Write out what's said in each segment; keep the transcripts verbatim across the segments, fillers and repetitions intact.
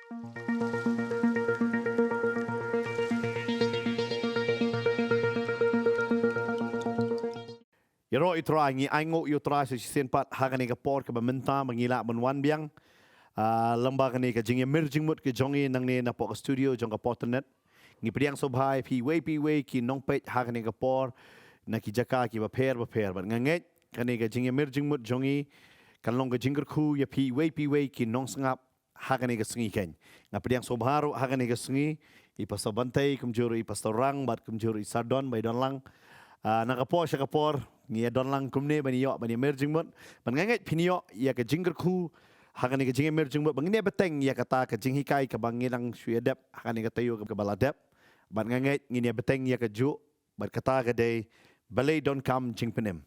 Ïaroh ïa u Trai, ngi ainguh ïa u Trai sa shisien pat ha kane ka por kaba mynta ba ngi lah ban wan biang. Ah, lyngba kane ka jingïamir jingmut ka jong ngi nangne napoh ka studio jong ka Potternet. Ngi pdiang sngewbha ïa phi iwei pa iwei ki nongpeit ha kane ka por na ki jaka kiba pher bapher. Bad nga ngeit kane ka jingïamir jingmut jong ngi kan long ka jingkyrkhu ïa phi iwei pa iwei ki nongsngap ha kane ka sngi keiñ. Nga pdiang sngewbha ruh ha kane ka sngi, i Pastor Bantei, kumjuh ruh i Pastor Rang, bad kumjuh ruh i Sardon, ba i don lang. Ah, na ka por sha ka por, ngi ïa don lang kumne, ban ïoh, ban ïamir jingmut. Bad nga ngeit phin ïoh ïa ka jingkyrkhu ha kane ka jingïamir jingmut, ba ngin ïa bteng ïa kata ka jinghikai kaba ngi dang shu ïa dep ha kane ka taïew kaba la dep. Bad nga ngeit ngin ïa bteng ïa kajuh, bad kata ka dei, balei donkam jingpynim.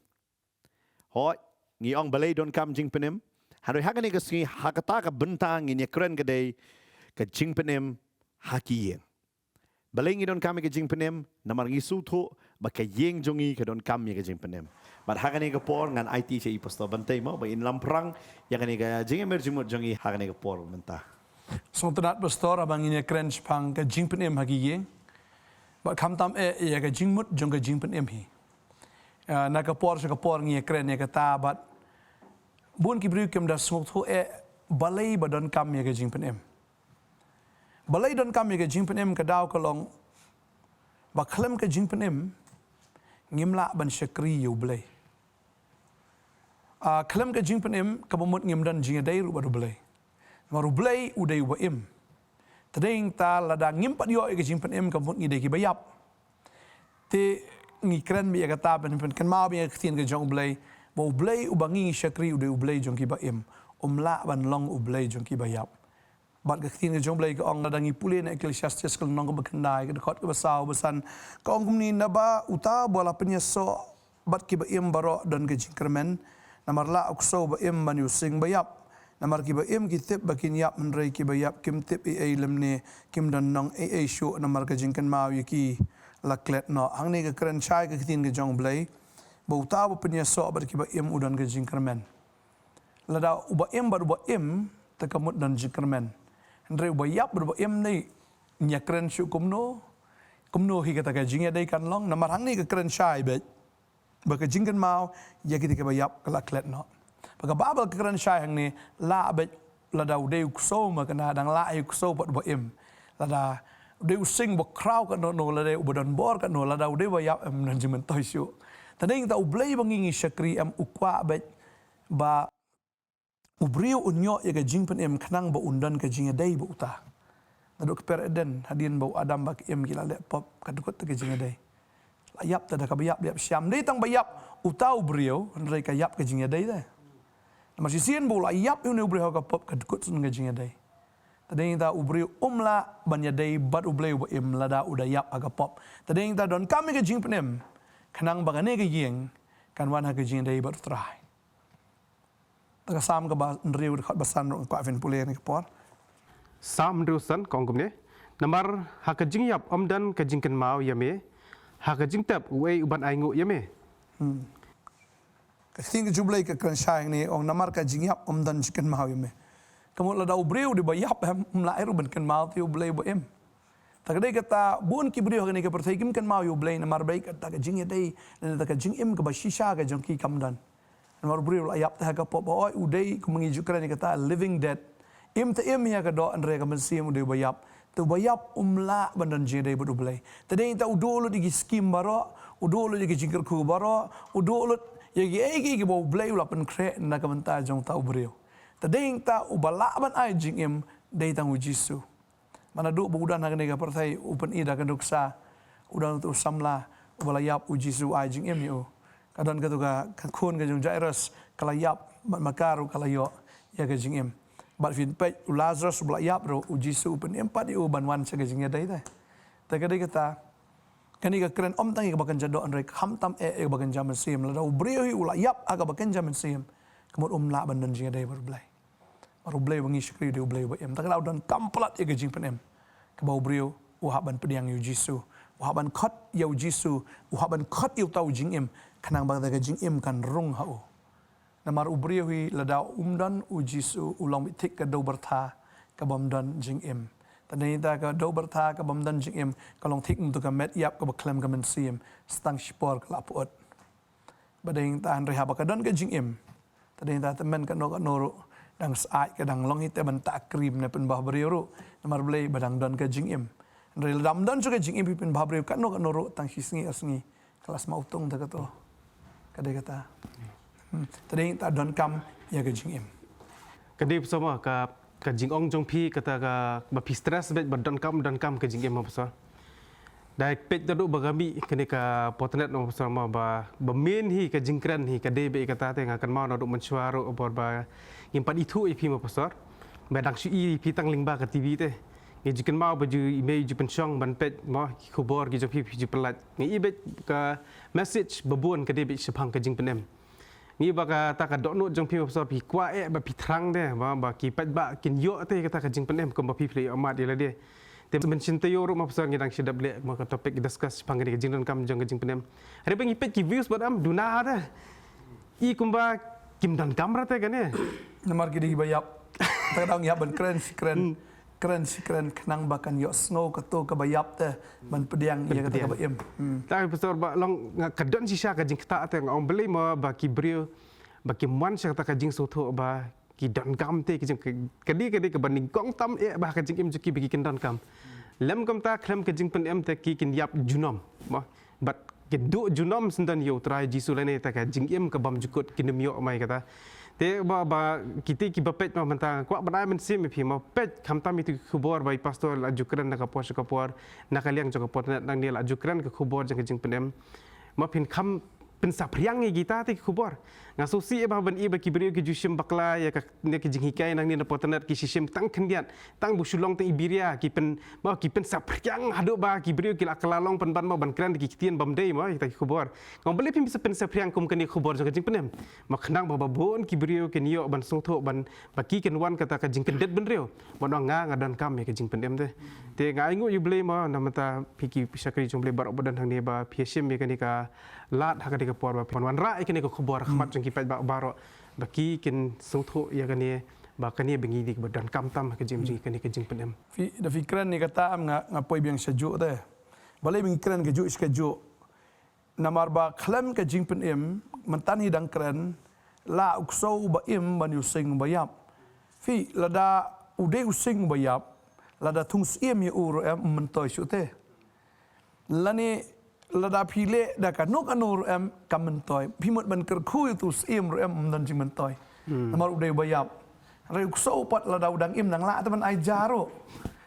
Hooid, ngi ong balei donkam jingpynim. Hynrei ha kane ka sngi, ha kata ka bynta ngin ïa kren ka dei ka jingpynim ha ki ïing. Balei ngi donkam ïa ka jingpynim, namar ngi sngewthuh ba ka ïing jong ngi ka donkam ïa ka jingpynim. Bad ha kane ka por ngan aiti sha i Pastor Bantei mo, ba in lam pyrshang ïa kane ka jingïamir jingmut jong ngi ha kane ka por mynta. Sngewtynnat Pastor, haba ngin ïa kren shaphang ka jingpynim ha ki ïing. Bad khamtam eh ïa ka jingmut jong ka jingpynim hi. Ah, na ka por sha ka por ngi ïa kren ïa kata bad bun ki briew kim da sngewthuh eh balei ba donkam ïa ka jingpynim. Balei donkam ïa ka jingpynim, ka daw ka long ba khlem ka jingpynim ngim lah ban shakri ïa U Blei. Ah, khlem ka jingpynim kaba mut ngim don jingïadei ruh bad U Blei. Namar U Blei u dei uba im. Te dei nangta lada ngim pat ïoh ïa ka jingpynim kaba mut ngi dei kiba ïap. Te ngi kren beit ïa kata ban pynkynmaw beit ïa ka ktien ka jong U Blei, ba U Blei uba ngi shakri u dei U Blei jong kiba im. Um lah ban long U Blei jong kiba ïap. Bad ka ktien ka jong U Blei ka ong, lada ngi pule na Ecclesiastes ka lynnong kaba khyndai, ka dkhot kaba saw bad san, ka ong kumne: Naba uta uba la pynïasoh bad kiba im baroh don ka jingkyrmen, namar lah u ksew ba im ban ïohsngew ba ïap. Namar kiba im ki tip ba kin ïap, hynrei kiba ïap kim tip ei ei lymne, kim don nong ei ei shuh, namar ka jingkynmaw ïa ki la klet noh. Hangne ka kren shai ka ktien ka jong U Blei, ba uta uba pynïasoh bad kiba im u don ka jingkyrmen. Lada uba im bad uba im, te ka mut don jingkyrmen. Hynrei uba ïap bad uba im, ngi ïa kren shuh kumno, kumno hi kata ka jingïadei kan long, namar hangne ka kren shai beit ba ka jingkynmaw ïa kita kiba ïap ka la klet noh. Ba ka Baibl ka kren shai hangne, lah beit lada u dei u ksew ma kane dang lah ïa u ksew pat uba im. Lada u dei u sing ba khraw katno katno, lada u dei uba don bor katno, lada u dei uba ïap em don jingmyntoi shuh. Te dei nangta U Blei ba ngi ngi shakri em u kwah beit ba u briew un ïoh ïa ka jingpynim khnang ba un don ka jingïadei bad uta. Naduh ka kper Eden, hadien ba u Adam bad ka Im ki la leh pop, ka dkut te ka jingïadei. La ïap te da kaba ïap, ïap sham. Dei tang ba ïap uta u briew, hynrei ka ïap ka jingïadei te. Namar shisien ba u la ïap ïa une u briew ha ka pop, ka dkut shen ka jingïadei. Te dei nangta u briew um lah ban ïadei bad U Blei uba im lada u da ïap ha ka pop. Te dei nangta donkam ïa ka jingpynim khnang ba kane ka ïing kan wan ha ka jingïadei bad U Trai. Te ka Salm kaba hynriew, dkhot ba san ruh nga kwah phin pule ha kane ka por. Salm hynriew san ka ong kumne: Namar ha ka jingïap ym don ka jingkynmaw ïa me, ha ka jingtep uei uban ainguh ïa me? Hmm. Ka ktien ka jong U Blei ka kren shai hangne, ong namar ka jingïap ym don jingkynmaw ïa me. Ka mut lada u briew u dei ba ïap em, um lah ruh ban kynmaw te ïa U Blei uba im. Te ka dei kata, bun ki briew ha kane ka pyrthei kim kynmaw ïa U Blei namar ba kata ka jingïadei, lane kata ka jingim kaba shisha ka jong ki kam don. Namar u briew u la ïap te ha ka pop, hooid u dei kumba ngi ju kren ïa kata, living dead. Im te im ïa ka doh, hynrei ka mynsiem u dei uba ïap. Te uba ïap um lah ban don jingïadei bad U Blei. Te dei nangta u duh lut ïa ki skim baroh, u duh lut ïa ki jingkyrkhu baroh, u duh lut ïa kiei kiei kiba U Blei u la pynkhreh na ka bynta jong uta u briew. Te dei nangta uba lah ban ai jingim, dei tang U Jisu. Ba naduh ba u don ha kane ka pyrthei, u pyni da ka nuksa, u don uta u samla uba la ïap, U Jisu u ai jingim ïa u. Ka don katu ka, ka khun ka jong u Jairus, ka la ïap, bad ma ka ruh ka la ïoh ïa ka jingim. Bad phin peit u Lazarus uba la ïap ruh, U Jisu u pynim pat ïa u ban wan sha ka jingïadei te. Te ka dei kata, kane ka kren ym tang ïa kaba kynja doh, hynrei khamtam eh ïa kaba kynja mynsiem. Lada u briew hi u la ïap ha kaba kynja mynsiem, ka mut um lah ban don jingïadei bad U Blei. Namar U Blei uba ngi shakri u dei U Blei uba im. Te ka la donkam palat ïa ka jingpynim kaba u briew u hap ban pdiang ïa U Jisu, u hap ban khot ïa U Jisu, u hap ban khot ïa uta u jingim, khnang ba kata ka jingim kan rung ha u. Namar u briew hi lada um don U Jisu, u long beit thik ka dewbyrtha ka bym don jingim. Te dei ta ka doh byrtha ka bym don jingim, ka long thik kumto ka met ïap kaba khlem ka mynsiem, sa tang shipor ka la pyut. Ba dei ta hynrei haba ka don ka jingim, te dei ta tymmen kano kano ruh dang syaid ka dang long hi te ban takrim ne pynbha briew ruh. Namar balei? Ba dang don ka jingim. Hynrei lada ym don shuh ka jingim phi pynbha briew kano kano ruh tang shi sngi ar sngi ka la sma utung ta kato. Ka dei kata. Hmm. Te dei ta donkam ïa ka jingim. Ka dei phi sa ma ka, ka jingong jong phi kata ka ba phi stress beit ba donkam, donkam ka jingim ma phi sa. Dei peit da duh ba ka mih kane ka potnet ma phi sa ma ba, ba main hi ka jingkren hi ka dei beit kata te nga kynmaw na duh mynshuwa ruh bor ba ngim pat ithuh ïa phi ma phi sa. Ba dang shu i phi tang lyngba ka T V te. Ngi ju kynmaw ba ju i mei ju pynshong ban peit ma ki khubor ki jong phi phi ju pyllait. Ngi i beit ka message ba bun ka dei beit shaphang ka jingpynim. Ngi ba kata ka dohnud jong phi ma phi sa phi kwah eh ba phi thrang de ba, ba ki paidbah kin ïoh te kata ka jingpynim kumba phi phi ïoh mad ïa lade. Te mynsiem te ïoh ruh ma phi sa ngi dang shu dep leh ma ka topic discuss shaphang kane ka jingdonkam jong ka jingpynim. Hynrei ba ngi peit ki views bad am duna ha te. I kumba kim donkam ra te kane. Namar ki dei ba ïap. Ta ka dang ïap ban kren shi kren. Kren shi kren khnang ba kan ïohsngew kato kaba ïap te ban pdiang ïa kata kaba im. Hmm. Ta pastor ba long nga ka don shisha ka jingktah te nga ong balei ma ba ki briew ba ki mon sha kata ka jingsngewthuh ba ki donkam te ki jing ka dei ka dei kaba nyngkong tam eh ba ka jingim jong ki ba ki kin donkam. Lem kumta khlem ka jingpynim te ki kin ïap junom. Mo. Bad ki duh junom syndon ïa u Trai Jisu lane ta ka jingim ka bym jukut kin ym ïoh mai kata. Te ba, ba kiti kiba peit ma mynta kwah ban ai mynsiem ïa phi ma peit khamtam ïa tu khubor ba i pastor la ju kren na ka por sha ka por na ka liang jong ka por net nangne la ju kren ka khubor jong ka jingpynim. Ma phin kham pynsaphriang ïa kita te ki khubor. Nga sngewsih ba ban i ba ki briew ki ju shim bakla ïa ka ne ki jinghikai nangne na por net ki shim tang khyndiat. Tang ba shu long tang i biria ki pyn, ma ki pynsaphriang haduh ba ki briew ki la kylla long pynban ma ban kren da ki ktien bym dei ma kita ki khubor. Nga ong balei phim sa pynsaphriang kum kane khubor jong ka jingpynim. Ma khnang ba ba bun ki briew kin ïoh ban sngewthuh ban ba ki kin wan kata ka jingkyndit bynriew. Ban ong nga nga donkam ïa ka jingpynim te. Te nga ainguh ïa u Blei ma na mynta phi ki shakri jong u Blei baroh ba don hangne ba phi shim ïa kane ka lad ha kane ka por ba phi wanrah ïa kane ka khubor ha khmat jong ki paidbah baroh. Ba ki kin sngewthuh ïa kane ba kane ba ngi dei ba donkam tam ha ka jingim jong ngi kane ka jingpynim. Phi, da phi kren ïa kata am nga, nga poi biang shajuh te. Balei ba ngi kren kajuh shi kajuh. Namar ba khlem ka jingpynim mynta hi dang kren la u ksew uba im ban ïoh sing uba ïap. Phi lada u dei u sing uba ïap lada thung syiem ïa u ruh em myntoi shuh te. Lane lada phi leh da kano kano ruh em kam myntoi. Phi mut ban kyrkhu ïa utu u syiem ruh em ym don jingmyntoi. Hmm. Namar u dei uba ïap. Hynrei u ksew pat lada u dang im nang lah te ban ai ja ruh.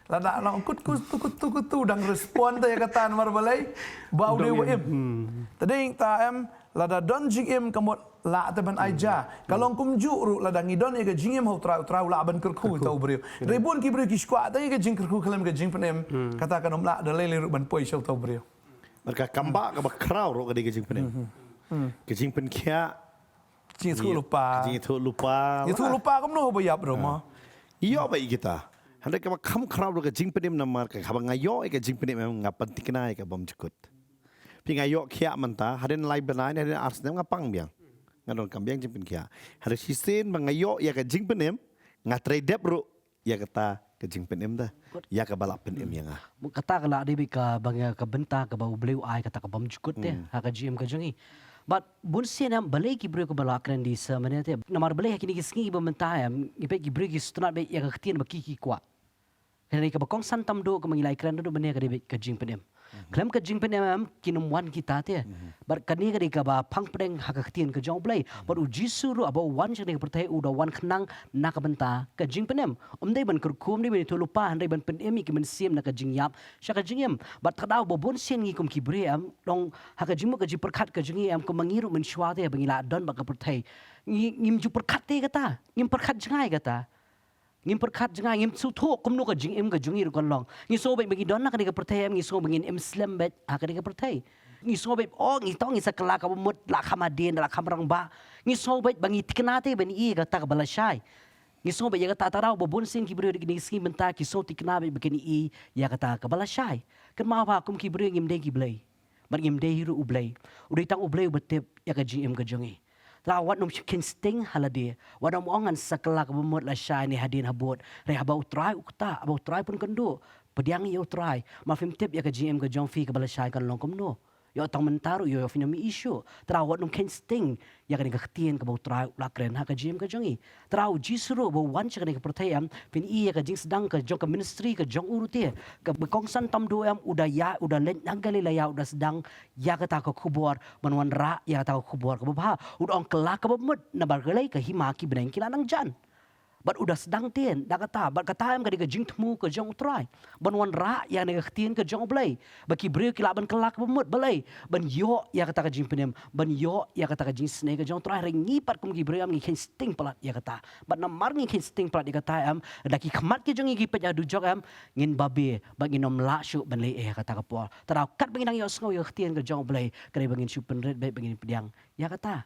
Lada nang kut kut tu kut tu kut tu dang respond te ïa kata namar balei ba u dei uba im. Hmm. Te dei ta em lada don jingim ka mut lah te ban ai ja. Ka long kumjuh ruh lada ngi don ïa ka jingim ha u Trai, u Trai u lah ban kyrkhu ïa uta u briew. Hynrei bun ki briew ki shu kwah tang ïa ka jingkyrkhu khlem ka jingpynim. Hmm. Kata kan ym lah da lei lei ruh ban poi sha uta u briew. Bad ka kam ba kaba khraw ruh ka dei ka jingpynim. Hmm. Ka jingpynkhiah. Jingïathuh lypa. Jingïathuh lypa. Ïathuh lypa kumno ba ïap ruh ma. Ïoh ba i kita. Hynrei kaba kham khraw ruh ka jingpynim namar ka haba nga ïoh ïa ka jingpynim em nga pynthikna ïa ka bymjukut. Phi nga ïoh khiah mynta hadien lai bnai hadien ar snem nga pang biang. Nga donkam biang jingpynkhiah. Hynrei shisien ba nga ïoh ïa ka jingpynim nga trei dep ruh ïa kata ka jingpynim da. Ïa kaba la pynim ïa nga. Mo kata ka la dei beit kaba nga ka bynta kaba u Blei u ai kata ka bymjukut te ha ka jingim ka jong ngi. Bad bun sien em balei ki briew kaba la kren di sa mane te. Namar balei ha kine ki sngi ba mynta em ngi peit ki briew ki sngewtynnat beit ïa ka ktien ba ki ki kwah. Kane kaba kongsan tam duh kaba ngi la kren duh mane ka dei beit ka jingpynim. Khlem ka jingpynim em kin ym wan kita te. Bad kane ka dei kaba phang pdeng ha ka ktien ka jong u Blei. Bad u Jisu ruh haba u wan sha kane ka pyrthei u da wan khnang na ka bynta ka jingpynim. Ym dei ban kyrkhu, ym dei ban ïathuh lypa, hynrei ban pynim ïa ki mynsiem na ka jingïap sha ka jingim. Bad ka daw ba bun sien ngi kum ki briew em long ha ka jingmut ka jingpyrkhat ka jong ngi em kum ma ngi ruh mynshuwa te ba ngi la don bad ka pyrthei. Ngi ngim ju pyrkhat te kata, ngim pyrkhat jngai kata. Ngim pyrkhat jngai, ngim sngewthuh kumno ka jingim ka jong ngi ruh kan long. Ngi sngew beit ba ngi don ha kane ka pyrthei em, ngi sngew ba ngin im slem beit ha kane ka pyrthei. Ngi sngew beit, oh ngi tong ngi sa kylla kaba mut, la kham hadien, la kham rangbah. Ngi sngew beit ba ngi thikna te ban i kata kaba lashai. Ngi sngew beit ïa kata, ta daw ba bun sien ki briew ha kine ki sngi mynta ki sngew thikna beit ba kin i ïa kata kaba lashai. Kynmaw ba kum ki briew ngim dei ki blei. Bad ngim dei hi ruh u Blei. U dei tang u Blei uba tip ïa ka jingim ka jong ngi. Trai wat nym kheiñ sting ha lade. Wat nym ong ngan sa kylla ka bamut lashai ne hadien habud. Hynrei haba U Trai u ktah, haba U Trai pynkynduh, pdiang ïa U Trai. Ma phim tip ïa ka jingim ka jong phi kaba lashai kan long kumno. Ïoh tang mynta ruh ïoh phin ym ïohi shuh. Trai wat nym kheiñ sting ïa kane ka ktien kaba U Trai u la kren ha ka jingim ka jong ngi. Trai U Jisu ruh ba u wan sha kane ka pyrthei em, phin i ïa ka jingsdang ka jong ka ministry ka jong u ruh te. Kaba kongsan tam duh em, u da ïaid, u da leit na Galilea, u da sdang ïa kata ka khubor, ban wanrah ïa kata ka khubor kaba bha. U da ong kylla ka bamut, namar balei ka hima ki bneng ki la nang jan. Bad u da sdang te da kata, bad kata em ka dei ka jingthmu ka jong U Trai. Ban wanrah ïa kane ka ktien ka jong U Blei. Ba ki briew ki lah ban kylla ka bamut, balei? Ban ïoh ïa kata ka jingpynim, ban ïoh ïa kata ka jingisynei ka jong U Trai. Hynrei ngi pat kum ki briew em ngi kheiñ sting palat ïa kata. Bad namar ngi kheiñ sting palat ïa kata em, da ki khmat ki jong ngi ki peit ïa dujok em, ngin babe, bad ngin ym lah shuh ban leh ei ha kata ka por. Trai katba ngin nang ïohsngew ïa ka ktien ka jong U Blei, ka dei ba ngin shu pynrit beit, ba ngin pdiang ïa kata.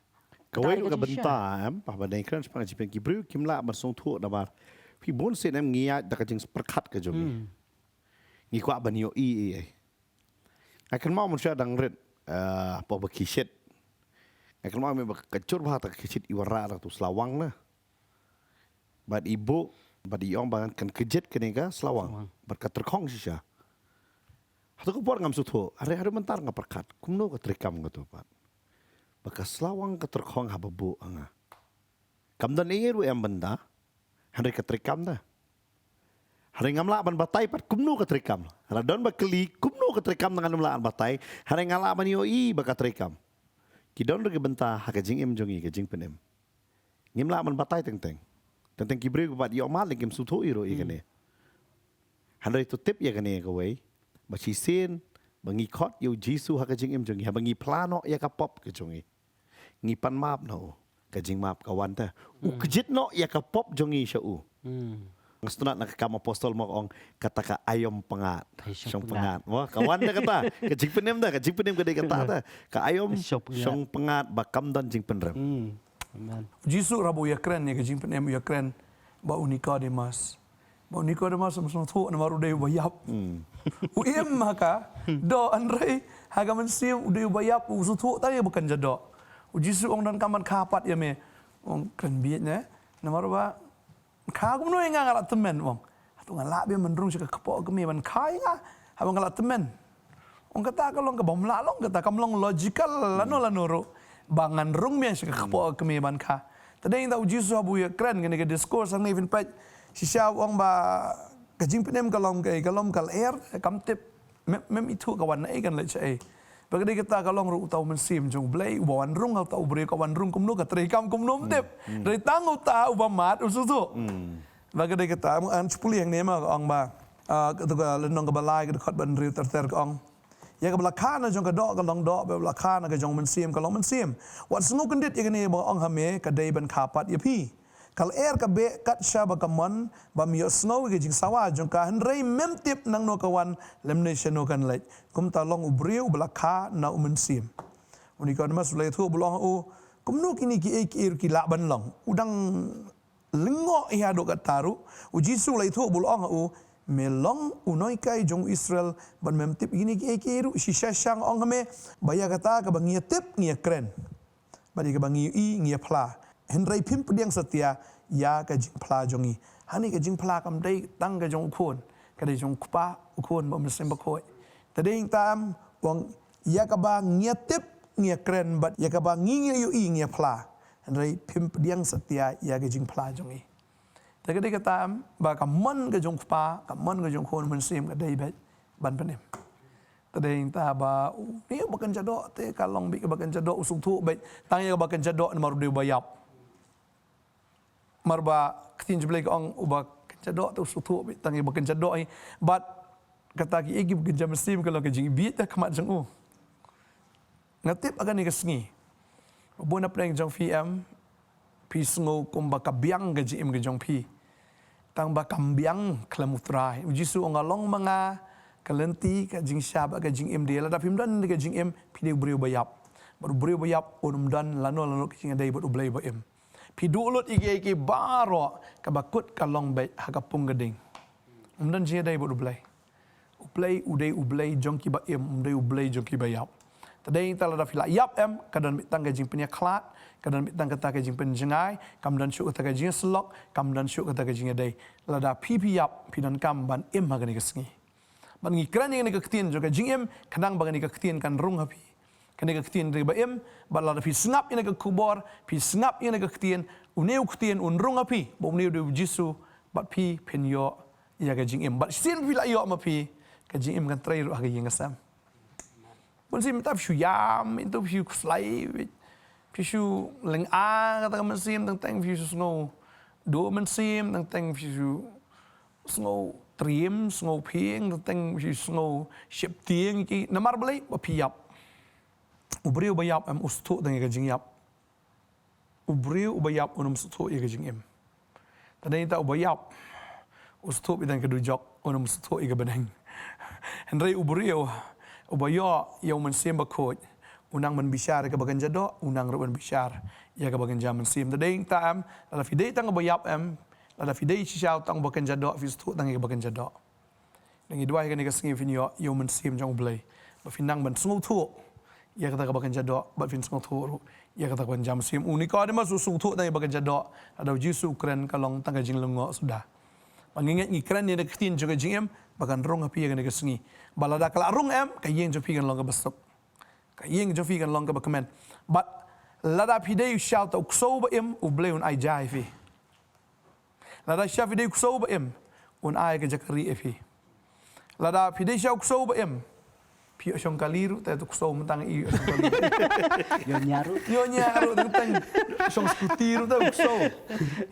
Kawei ka bynta em, pa ba dang kren shaphang ka jingpynim, ki briew kim lah ban sngewthuh namar phi bun sien em ngi ïaid da ka jingpyrkhat ka jong ngi. Hmm. Ngi kwah ban ïohi ei ei. Nga kynmaw mynshuwa dang rit, eh, hapoh ba ki shit. Nga kynmaw me ba ka jur bha ta ka shit i wanrah da utu u slawang na. Bad i buh, bad i ong ba kan kjit kane ka slawang. Slawang. Bad ka tyrkhong shisha. Hato ka por ngam sngewthuh, hynrei haduh mynta nga pyrkhat, kumno ka treikam katu pat. Ba ka slawang ka tyrkhong haba buh ha nga. Kam don ei ei ruh em bynta, hynrei ka treikam da. Hynrei ngam lah ban batai pat kumno ka treikam. Lada don ba kylli kumno ka treikam, ngam lah ban batai, hynrei nga lah ban ïohi ba ka treikam. Ki don ruh ki bynta ha ka jingim jong ngi, ka jingpynim. Ngim lah ban batai teng teng. Teng teng ki briew ki pat ïoh mad lei kim sngewthuh ei ruh ïa kane. Hynrei to tip ïa kane kawei, ba shisien ba ngi khot ïa U Jisu ha ka jingim jong ngi, haba ngi phla noh ïa ka pop ka jong ngi, ngi pan map na u, ka jingmap ka wan ta. U kjit noh ïa ka pop jong ngi sha u. Hmm. Nga sngewtynnat na ka Kam Apostol mo ka ong kata ka aïom pyngngad. Ai, shong pyngngad. Shong pyngngad. Mo, ka wan ta kata. Ka jingpynim ta, ka jingpynim ka dei kata ta. Ka aïom shong pyngngad. Shong pyngngad ba kam don jingpynrem. Hmm. Amen. U Jisu haba u ïakren ïa ka jingpynim u ïakren bad u Nikodemos. Bad u Nikodemos um sngewthuh namar u dei uba ïap. Hmm. U im ha ka doh, hynrei ha ka mynsiem u dei uba ïap, u sngewthuh tang ïa ba kynja doh. U Jisu u ong donkam ban kha pat ïa me. U ong kren bieit ne. Namar ba kha kumno ïa nga, nga la tymmen, u ong. Hato nga lah biang ban rung sha ka kpoh ka kmie ban kha ïa nga haba nga la tymmen? U ong kata ka long kaba ym lah long, kata kam long logical lano lano ruh ba ngan rung biang sha ka kpoh ka kmie ban kha. Te dei ngi ta u Jisu haba u ïakren kane ka discourse hangne phin peit shisha u ong ba ka jingpynim ka long kaei, ka long ka lyer, kam tip. Mem, mem ithuh ka wan naei, kan leit shaei. Ba ka dei kata ka long ruh uta u Mynsiem jong U Blei uba wan rung ha uta u briew, ka wan rung kumno, ka treikam kumno ym tip. Hmm. Dei tang uta uba mad u sngewthuh. Hmm. Ba ka dei kata, ngan shu pule hangne mo, ka ong ba, ah, kato ka lynnong kaba lai ka dkhot ba hynriew ter ter ka ong, ïa kaba la kha na jong ka doh ka long doh, ba la kha na ka jong u Mynsiem ka long mynsiem. Wat sngew kyndit ïa kane ba nga ong ha me, ka dei ban kha pat ïa phi. Ka lyer ka beh kat shaba ka mon, bam ïohsngew ïa ka jingsawa jong ka, hynrei mem tip nangno ka wan lymne shano kan leit. Kumta long u briew uba la kha na u Mynsiem. U Nikodemos u la ïathuh bad u la ong ha u, kumno kine kiei kiei ruh ki lah ban long? U dang lyngngoh ïa haduh katta ruh. U Jisu u la ïathuh bad u la ong ha u, me long u nonghikai jong u Israel bad mem tip kine kiei kiei ruh? Shisha shisha nga ong ha me ba ïa kata kaba ngi ïa tip ngi ïa kren. Bad ïa kaba ngi ïohi ngi ïa phla. Hynrei phim pdiang satia ïa ka jingphla jong ngi. Hangne ka jingphla kam dei tang ka jong u Khun, ka dei jong u Kpa, u Khun bad u Mynsiem Bakhuid. Te dei tang u ong ïa kaba ngi ïa tip ngi ïa kren bad ïa kaba ngi ngi ïohi ngi ïa phla. Hynrei phim pdiang satia ïa ka jingphla jong ngi. Te ka dei kata ba ka mon ka jong u Kpa, ka mon ka jong u Khun, u Mynsiem ka dei beit ban pynim. Te dei ta ba u, ne uba kynja doh te ka long beit kaba kynja doh, u sngewthuh beit tang ïa kaba kynja doh namar u dei uba ïap. Namar ba ka ktien jong U Blei ka ong uba kynja doh te u sngewthuh beit tang ïa ba kynja doh hi. Bad kata kiei kiba kynja mynsiem ka long ka jingbieit ha khmat jong u. Nga tip ha kane ka sngi ba bun na pdeng jong phi em, phi sngew kumba ka biang ka jingim ka jong phi. Tang ba kam biang khlem U Trai. U Jisu u ong, nga long ma nga ka lynti, ka jingshai bad ka jingim. Te lada phim don ka jingim, phi dei u briew ba ïap. Bad u briew ba ïap un ym don lano lano ka jingïadei bad U Blei ba im. Phi duh lut ïa kiei kiei baroh, kaba kut ka long beit ha ka pung ka ding. Ym don jingïadei bad U Blei. U Blei u dei U Blei jong kiba im, um dei U Blei jong kiba ïap. Te dei ta lada phi la ïap em, ka don beit tang ka jingpynïakhlad, ka don beit tang kata ka jingpynjngai, kam don shuh kata ka jingïasyllok, kam don shuh kata ka jingïadei. Lada phi phi ïap, phi donkam ban im ha kane ka sngi. Bad ngi kren ïa kane ka ktien jong ka jingim, khnang ba kane ka ktien kan rung ha phi. Kane ka ktien dei ba im, bad lada phi sngap ïa kane ka khubor, phi sngap ïa kane ka ktien, une u ktien un rung ha phi, ba une u dei u Jisu, bad phi phin ïoh ïa ka jingim. Bad shisien phi la ïoh ma phi, ka jingim kan trei ruh ha ka ïing ka sem. Mynsiem mynta phi shu ïam, mynta phi shu khuslai, phi shu lynga kata ka mynsiem, teng teng phi shu sngew duh mynsiem, teng teng phi shu sngew triem, sngew phieng, teng teng phi shu sngew sheptieng ki. Namar balei? Ba phi ïap. U briew ba ïap em u sngewthuh tang ïa ka jingïap. U briew uba ïap un ym sngewthuh ïa ka jingim. Te dei ta uba ïap u sngewthuh beit tang ka dujok, un ym sngewthuh ïa ka bneng. Hynrei u briew uba ïoh ïa u Mynsiem Bakhuid, u nang ban bishar ïa kaba kynja doh, u nang ruh ban bishar ïa kaba kynja mynsiem. Te dei ta em, lada phi dei tang uba ïap em, lada phi dei shisha tang uba kynja doh, phi sngewthuh tang ïa kaba kynja doh. Ngi duwai kane ka sngi phin ïoh ïa u Mynsiem jong U Blei, ba phin nang ban sngewthuh ïa kata kaba kynja doh, bad phin sngewthuh ruh ïa kata kaba kynja mynsiem. U Nikodemus u sngewthuh tang ïa ba kynja doh, lada u Jisu u kren ka long tang ka jinglyngngoh suda. Ba ngi ngeit ngi kren ïa ka ktien jong ka jingim, ba kan rung ha phi ïa kane ka sngi. Ba lada ka la rung em, ka ïing jong phi kan long kaba suk. Ka ïing jong phi kan long kaba kmen. Bad lada phi dei shisha ta u ksew ba im, U Blei un ai ja ïa phi. Lada shisha phi dei u ksew ba im, un ai ka jaka rieh ïa phi. Lada phi dei shisha u ksew ba im, phi ïoh shong kali ruh te u ksew mynta nga i ïoh shong kali. Ïoh ñiah ruh. Ïoh ñiah ruh, teng teng shong skuti ruh te u ksew.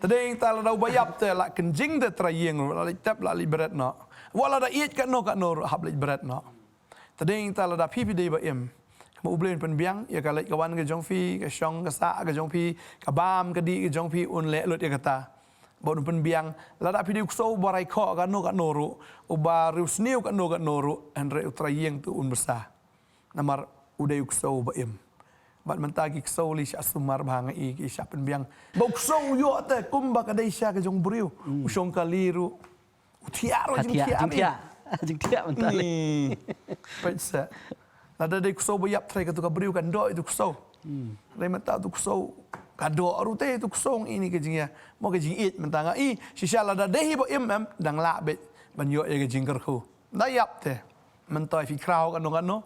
Te dei ta lada uba ïap te la kynjing te trai ïing ruh, la leit tep la leit bret noh. Wat lada ïeit katno katno ruh hap leit bret noh. Te dei ta lada phi phi dei ba im, kumba U Blei un pynbiang ïa ka leit ka wan ka jong phi, ka shong ka sah ka jong phi, ka bam ka dih ka jong phi, un leh lut ïa kata. Bad un pynbiang, lada phi dei u ksew ba rai khoh katno katno ruh, uba riewsniew katno katno ruh, hynrei u trai ïing te un bsa. Namar u dei u ksew ba im. Bad mynta ki ksew lei shah sumar bha nga i ki shah pynbiang. Ba u ksew u ïoh te kumba ka dei shisha ka jong u briew. U shong kali ruh. U thiah ruh, ka thiah, jingthiah, jingthiah. Jingthiah mynta lei. Peit se. Lada dei u ksew ba ïap trai katu ka briew kan doh ïa tu ksew. Dei mynta tu ksew ka doh ruh te tu ksew ngi ni ka jingïa. Mo ka jingïeit mynta nga i shisha lada dei hi ba im em dang lah beit ban ïoh ïa ka jingkyrkhu. Da ïap te. Mynta phi khraw kano kano.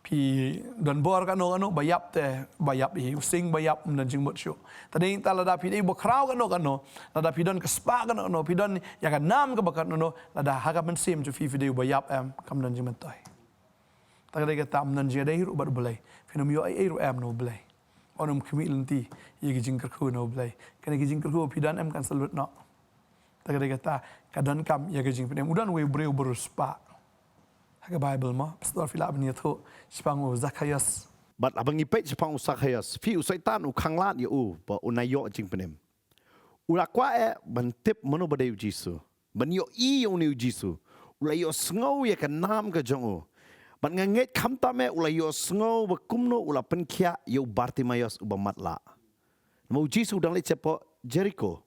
Phi don bor kano kano, ba ïap te, ba ïap hi, u sing ba ïap, ym don jingmut shuh. Te dei ta lada phi dei ba khraw kano kano, lada phi don ka spah kano kano, phi don ïa ka nam kaba kano kano, lada ha ka mynsiem jong phi phi dei ba ïap em, kam don jingmyntoi. Te ka dei kata ym don jingïadei ruh bad U Blei. Phin ym ïoh ei ei ruh em na U Blei. Yn ym khmih lynti ïa ka jingkyrkhu na U Blei. Kane ka jingkyrkhu phi don em kan sa lut noh. Te ka dei kata, ka donkam ïa ka jingpynim. U don uwei u briew ba riewspah. Ha ka Baibl mo, pastor phi lah ban ïathuh shaphang u Zakhaios. Bad haba ngi peit shaphang u Zakhaios, phi u Soitan u khanglad ïa u ba un ïoh jingpynim. U la kwah eh ban tip mano ba dei u Jisu, ban ïohi ïa une u Jisu. U la ïohsngew ïa ka nam ka jong u. Bad nga ngeit khamtam eh u la ïohsngew ba kumno u la pynkhiah ïa u Bartimaios uba matlah. Namar u Jisu u dang leit shapoh Jeriko.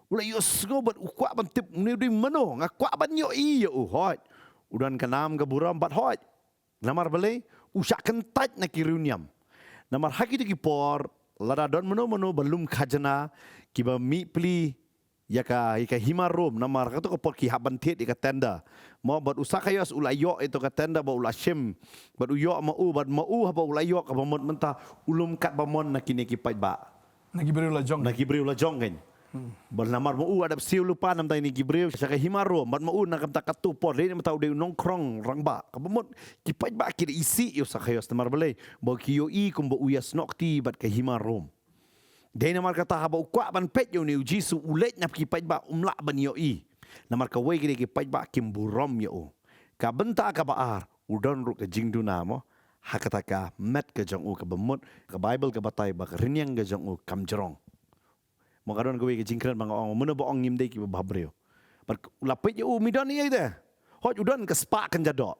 U la ïohsngew bad u kwah ban tip une u dei mano, nga kwah ban ïohi ïa u, hooid. U don ka nam ka burom bad hooid. Namar balei, u shah kyntait na ki riewniam. Namar ha kito ki por, lada don mano mano ba lum khajna, kiba mih pli ïa ka, ïa ka hima Rom, namar kato ka por ki hap ban thied ïa ka tenda. Mo bad u Zakhaios u la ïoh ïa to ka tenda bad u la shim. Bad u ïoh ma u, bad ma u haba u la ïoh kaba mut mynta u lum katba mon na kine ki paidbah. Na ki briew la jong. Na ki briew la jong kein. Bad namar ma u u dap siew lypa namar kine ki briew sha ka hima Rom. Bad ma u na ka bynta kato por dei namar u dei u nongkhrong rangbah. Kaba mut ki paidbah ki da isih ïa u Zakhaios namar balei. Ba ki ïohi kumba u ïasnoh kti bad ka hima Rom. Dei namar kata haba u kwah ban peit ïa une u Jisu u leit na ki paidbah um lah ban ïohi. Namar kawei ki dei ki paidbah kim burom ïa u. Ka bynta kaba ar, u don ruh ka jingduna mo. Ha kata ka met ka jong u kaba mut, ka Baibl ka batai ba ka rynïeng ka jong u kam jrong. Mo ka don kawei ka jingkren ba nga ong, mano ba ong ngim dei kiba bhabriew. Bad u la peit ïa u, mi don ïa ite. Hooid u don ka spah kynja doh.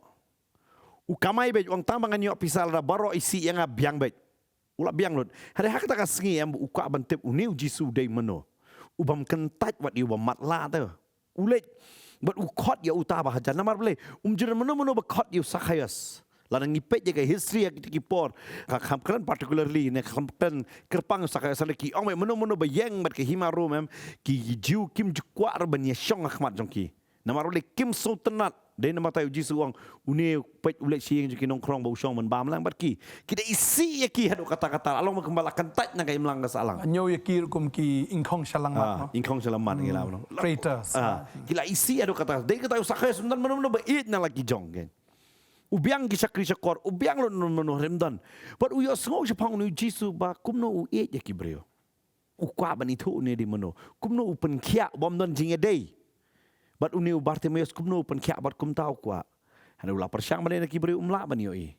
U kamai beit, u ong tang ba ngan ïoh pisa lada baroh isih ïa nga biang beit. U la biang lut. Hynrei ha kata ka sngi em u kwah ban tip une u Jisu u dei mano. U bym kyntait wat ïa u ba matlah te. U leit. Bad u khot ïa uta ba hajan namar balei. Um ju don mano mano ba khot ïa u Zakhaios. Lada ngi peit ïa ka history ha kito ki por, ka kham kren particularly ne kham kren kyrpang Sakhaios, lada ki ong beit mano mano ba ïeng bad ka hima Rom em, ki Jiw kim ju kwah ruh ban ïashong ha khmat jong ki. Namar u leh kim sngewtynnat. Dei namar kata u Jisu u ong, une, peit, u leit sha ïing jong ki nongkhrong ba u shong ban bam lang bad ki. Ki da isih ïa ki haduh katta katta, la long ba kumba la kyntait na ka imlang ka sahlang. Ñiew ïa ki ruh kum ki ingkhong shalangmat, Ah, no? Ingkhong shalangmat ngi la, no? Traitors. Ah, ki la isih haduh katta. Dei kata u Sakhaios um don mano mano ba ïeit na la ki jong, kan. U biang ki shakri shakor, u biang lut mano mano, rim don. Bad u ïohsngew shaphang une u Jisu ba kumno u ïeit ïa ki briew. U kwah ban ithuh une dei mano. Kumno u pynkhiah, bym don jingïadei. Bad une u Bartimaeus kumno u pynkhiah bad kumta u kwah. Hynrei u la pyrshang ban leit na ki briew, um lah ban ïohi.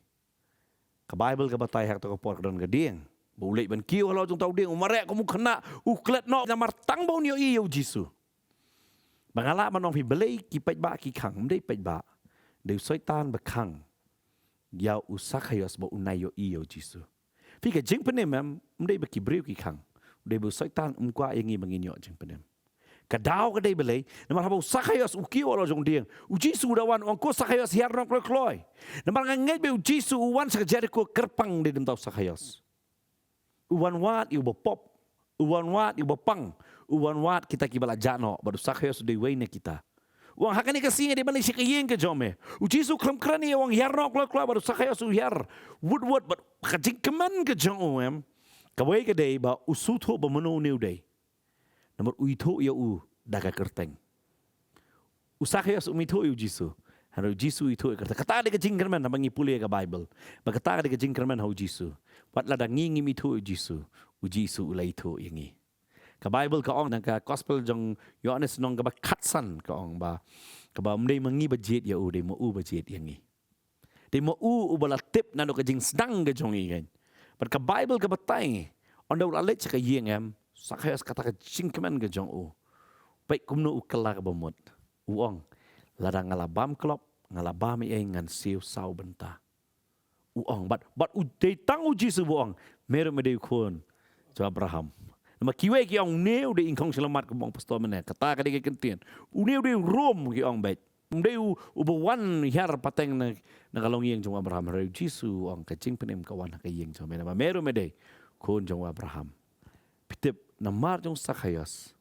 Ka Baibl ka batai ha kata ka por ka don ka dieng. Ba u leit ban kiew halor jong uta u dieng, u mareh kum u khynnah, u klet noh namar tang ba un ïohi ïa u Jisu. Ba nga lah ban ong phi balei ki paidbah ki khang, ym dei paidbah. Dei u Soitan ba khang ïa u Sakhaios ba un nai ïohi ïa u Jisu. Phi, ka jingpynim em, ym dei ba ki briew ki khang. Dei ba u Soitan um kwah ïa ngi ba ngin ïoh jingpynim. Ka daw ka dei balei, namar haba u Sakhaios u kiew halor jong u dieng, u Jisu u da wan, u ong, ko Sakhaios, hiar noh kloi kloi. Namar nga ngeit ba u Jisu u wan sha ka Jeriko kyrpang, dei namar u Sakhaios. U wan wad ïa uba pop, u wan wad ïa uba pang, u wan wad kita kiba la jah noh, bad u Sakhaios u dei uwei na kita. U ong, ha kane ka sngi nga dei ban leit sha ka ïing ka jong me. U Jisu khlem kren ïa u ong hiar noh kloi kloi, bad u Sakhaios u hiar wut wut, bad ka jingkmen ka jong u em, kawei ka dei ba u sngewthuh ba mano une u dei. Namar u ithuh ïa u da ka kyrteng. U Sakhaios um ithuh ïa u Jisu. Hynrei u Jisu u ithuh ïa ka kyrteng. Kata ka dei ka jingkyrmen haba ngi pule ïa ka Baibl. Ba kata ka dei ka jingkyrmen ha u Jisu. Wat lada ngi ngim ithuh ïa u Jisu, u Jisu u la ithuh ïa ngi. Ka Baibl ka ong na ka Gospel jong Ïohannes lynnong kaba khatsan ka ong ba, kaba ym dei ma ngi ba jied ïa u, dei ma u ba jied ïa ngi. Dei ma u uba la tip naduh ka jingsdang ka jong ngi, kan. Bad ka Baibl ka batai, ynda u la leit sha ka ïing em, Sakhaios, kata ka jingkmen ka jong u. Peit kumno u kylla kaba mut. U ong, lada nga la bam klop, nga la bam ei ei, ngan siew saw bynta. U ong, bad, bad u dei tang u Jisu ba u ong, me ruh me dei u khun jong Abraham. Namar kiwei ki ong, une u dei ingkhong shyllangmat, kumba ong pastor mynne. Kata ka dei ka kyntien. Une u dei u Rom, ki ong beit. Um dei u, uba wan hiar pateng na, na ka longïing jong u Abraham. Hynrei u Jisu u ong, ka jingpynim ka wan ha ka ïing jong me, namar me ruh me dei khun jong u Abraham. Phi tip, namar jong u Sakhaios,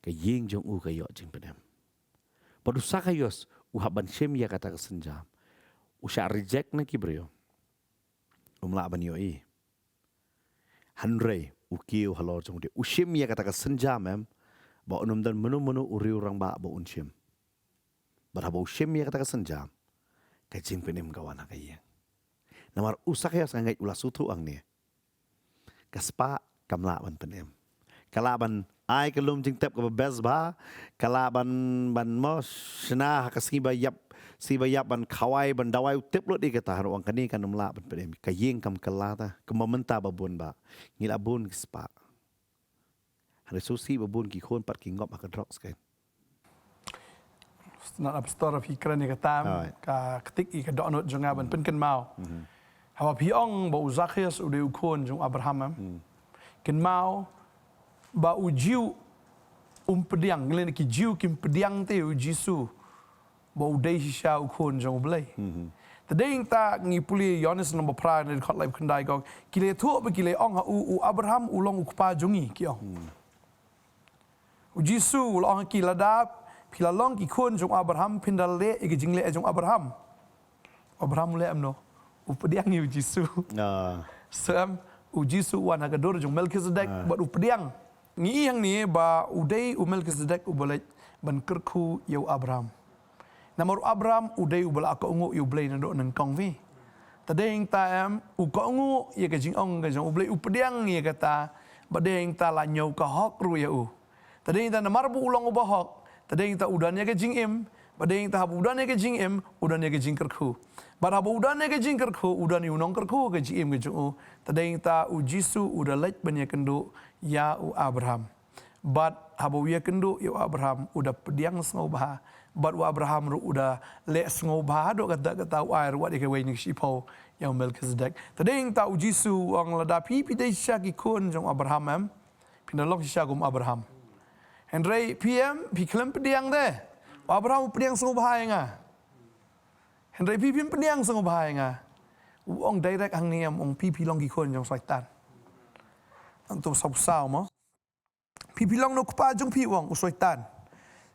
ka ïing jong u ka ïoh jingpynim. Bad u Sakhaios u hap ban shim ïa kata ka sienjam. U shah reject na ki briew. Um lah ban ïohi. Hynrei u kiew halor jong u dieng, u shim ïa kata ka sienjam em, ba un ym don mano mano u riew rangbah ba un shim. Bad haba u shim ïa kata ka sienjam, ka jingpynim ka wan ha ka ïing. Namar u Sakhaios, nga ngeit u la sngewthuh hangne, ka spah kam lah ban pynim. Ka lah ban ai ka lum jingtep kaba best bha, ka lah ban, ban mo shna ha ka sngi ba ïap, sngi ba ïap, ban khawai, ban dawai, u tip lut ïa kata. Hynrei u ong, kane kan ym lah ban pynim. Ka ïing kam kylla ta, kumba mynta ba bun bah. Ngi la bun ki spah. Hynrei sngewsih ba bun ki khun pat ki ngop ha ka drugs, kan. Sngewtynnat pastor, phi kren ïa kata, ka ktik ïa ka dohnud jong nga ban pynkynmaw. Haba phi ong ba u Sakhaios u dei u khun jong u Abraham em, kynmaw ba u Jiw um pdiang, lane ki Jiw kim pdiang te u Jisu ba u dei shisha u khun jong U Blei. Te dei nangta ngi pule Ïoannis lynnong ba phra, dkhot laiphew khyndai, ka ong, ki la ïathuh bad ki la ong ha u, u Abraham u long u kpa jong ngi, ki ong. U Jisu u la ong ha ki, lada phi la long ki khun jong u Abraham, phin da leh ïa ki jingleh jong u Abraham. U Abraham u leh kumno? U pdiang ïa u Jisu. Sngewthuh em, u Jisu u wan ha ka dur jong u Melkhizedek bad u pdiang. Ngi i hangne ba u dei u Melkhizedek uba leit ban kyrkhu ïa u Abraham. Namar u Abraham u dei uba la kohnguh ïa U Blei naduh nyngkong, phi. Te dei nangta em, u kohnguh ïa ka jingong ka jong U Blei, u pdiang ïa kata, bad dei nangta la ñiew ka hok ruh ïa u. Te dei nangta namar ba u long uba hok, te dei nangta u don ïa ka jingim, bad dei nangta haba u don ïa ka jingim, u don ïa ka jingkyrkhu. Bad haba u don ïa ka jingkyrkhu, u don ïa u nongkyrkhu ka jingim ka jong u. Te dei nangta u Jisu u da leit ban ïakynduh ïa u Abraham. Bad haba u ïakynduh ïa u Abraham, u da pdiang sngewbha. Bad u Abraham ruh u da leh sngewbha, haduh katta katta u ai ruh wat ïa kawei na ka shiphew ïa u Melkhizedek. Te dei nangta u Jisu u ong, lada phi, phi dei shisha ki khun jong u Abraham em, phin da long shisha kum u Abraham. Hynrei phi em, phi khlem pdiang te. U Abraham u pdiang sngewbha ïa nga. Hynrei phi phim pdiang sngewbha ïa nga. U ong direct hangne, em, u ong phi phi long ki khun jong Soitan. Nangta u saw saw mo. Phi phi long na u kpa jong phi, u ong, u Soitan.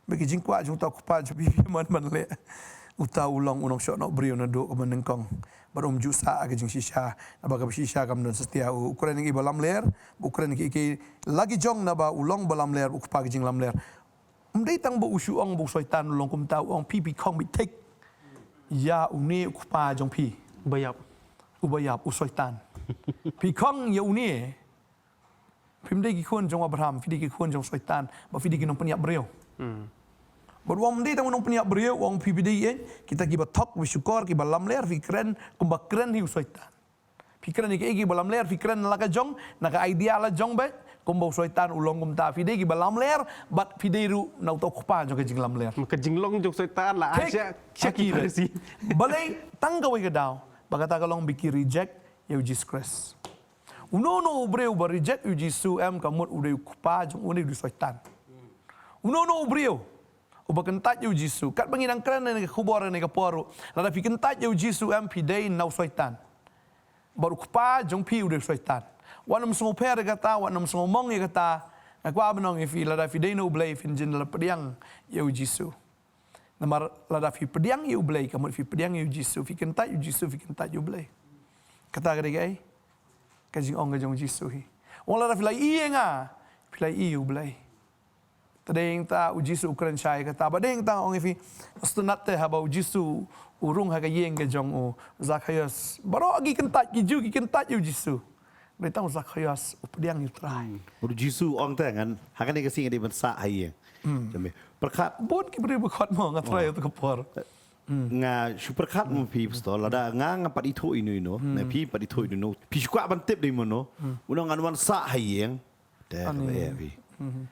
Bad ki jingkwah jong uta u kpa jong phi phi man man leh. Uta u long u nongshoh noh briew naduh kaba nyngkong. Bad um ju sah ka jingshisha. Naba kaba shisha kam don satia, u kren ïa kiba lamler. U kren ïa ki, ki la ki jong naba u long ba lamler, u kpa ki jinglamler. Ym dei tang ba u shu ong ba u Soitan u long kumta, u ong phi phi khong beit thik ïa une u kpa jong phi. Ba ïap. Uba ïap, u Soitan. Phi khong ïa une. Phim dei ki khun jong Abraham, phi dei ki khun jong Soitan, ba phi dei ki nongpynïap briew. Bad u ong ym dei tang u nongpynïap briew, u ong phi phi dei ïa kita kiba thok, ba shukor, kiba lamler, phi kren kumba kren hi u Soitan. Phi kren ïa kiei kiba lamler, phi kren la ka jong, na ka idea la jong beit, kumba u Soitan u long kumta, phi dei kiba lamler, bad phi dei ruh na uta u kpa jong ka jinglamler. Ka jinglong jong Soitan la, thik, ah, sha ki Pharisi. Balei tang kawei ka daw ba kata ka long ba ki reject ïa u Jisu Khrist. Uno uno u briew ba reject ïa u Jisu, em, ka mut u dei u kpa jong u, u dei u Soitan. Uno uno u briew uba kyntait ïa u Jisu. Katba ngi dang kren ha kane ka khubor, ha kane ka por ruh, lada phi kyntait ïa u Jisu, em, phi dei na u Soitan. Bad u kpa jong phi u dei u Soitan. Wat nym sngewpher ïa kata, wat nym sngewmong ïa kata. Nga kwah ban ong ïa phi, lada phi dei na u Blei, phin jin la pdiang ïa u Jisu. Namar lada phi pdiang ïa u Blei, ka mut phi pdiang ïa u Jisu, phi kyntait ïa u Jisu, phi kyntait ïa u Blei. Kata ka dei kaei? Ka jingong ka jong u Jisu hi. U ong lada phi la ïohi ïa nga, phi la ïohi ïa u Blei. Te dei hangta u Jisu u kren shai kata. Bad dei hangta ong ïa phi, sngewtynnat te haba u Jisu u rung ha ka ïing ka jong u Zakhaios. Baroh ki kyntait, ki Jiw ki kyntait ïa u Jisu. Dei tang u Zakhaios u pdiang ïa u Trai. Hmm. U Jisu u ong te ngan, ha kane ka sngi nga dei ban sah ha ïing. Hmm. Jong me. Pyrkhat. Bun ki briew ba khot mo, nga trai, oh, ïa uta ka por. Hmm. Nga shu pyrkhat mo phi, pastor, lada nga ngam pat ithuh ïa uno uno, hmm, ne phi pat ithuh ïa uno uno. Phi shu kwah ban tip dei mano. Hmm. Uno ngan wan sah ha ïing. Te kaba eh phi. Hmm.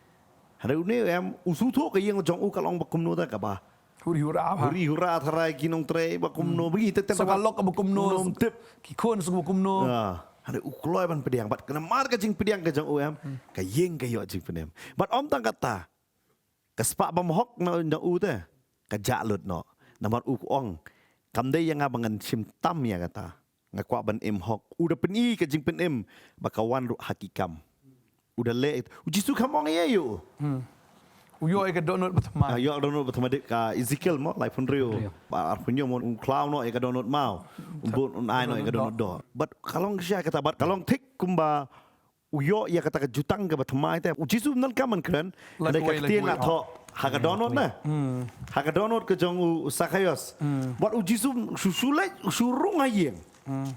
Hynrei une, em, u shu thoh ka ïing jong u ka long ba kumno te kaba. Huri hura bha. Huri hura tharai ki nongtrei ba kumno, hmm, ba ngi te te sa ba ka lok ba kumno. Kumno tip. Ki khun sa ba kumno. Ya. Hynrei u kloi ban pdiang bad namar ka jingpdiang ka jong u, em, hmm, ka ïing ka ïoh jingpynim. Bad ym tang kata. Ka spah bymhok na, na u te ka jah lut noh. Namar u ong, kam dei ïa nga ba ngan shim tam ïa kata. Nga kwah ban im hok. U da pyni ka jingpynim ba ka wan ruh ha ki kam. U da leh, u Jisu kam ong ïa u. Hmm. U ïoh ïa ka dohnud ba thymmai. Ah, ïoh dohnud ba thymmai, ka Ezekiel mo, laiphew hynriew. Hynriew. Ba arphew hynñiew mo, u khlaw noh ïa ka dohnud maw. U bud un ai noh ïa ka dohnud doh. Bad ka long shisha kata, bad ka long thik kumba u ïoh ïa kata ka jutang kaba thymmai te. U Jisu ym donkam ban kren. Hynrei ka ktien la thoh ha ka dohnud na. Hmm. Ha ka dohnud ka jong u Zakhaios. Hmm. Bad u Jisu shu shu leit, shu rung ha ïing. Hmm.